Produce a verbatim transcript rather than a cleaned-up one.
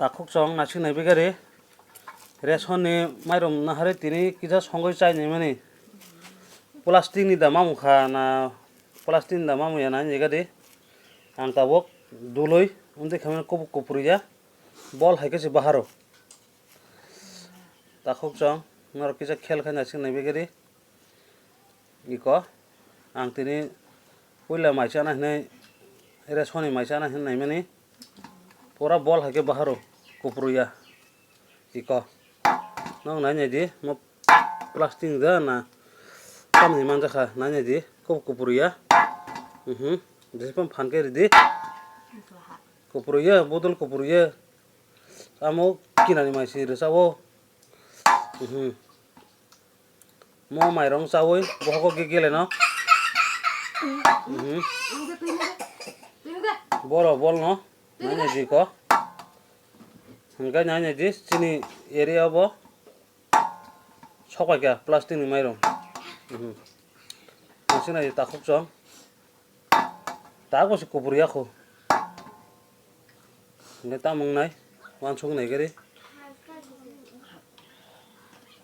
Takhuk chwng naising nai bigari. Ration ni mairum naharwi tini kisa songwi chai nai mani. Plastic ni da mamung kha na, plastic ni da mamung ya nai nai gadi. Ang tabuk dului undi khamani kubuk kupru ya. Bol hai khe se baharo. Takhuk chwng norok kisa khel khai naising nai bigari. Iko ang tini puila mai chana hinwi, ration ni mai chana hinwi naimani, pura bol hai khe baharo, kupru ya. Iko nong nai nai di, mo plastic da na tamni manjakha, nai nai di, kub kupru ya. Mhm. Jesipam phan khe ridi. Kupru ya, bodol kupru ya. Amo kinani mai si rwchao. Mhm. Mo mairong chawi bohogo ge gele no. Mhm. Boro bol no. Nai nai di ko. Hingke nai nai di chini area bo. Sok pai kha plastic ni mairong. Mhm. Naising nai di takhuk chwng. Tak bo se kupru ya kho. Hingke tamung nai. Wansuk nai gari.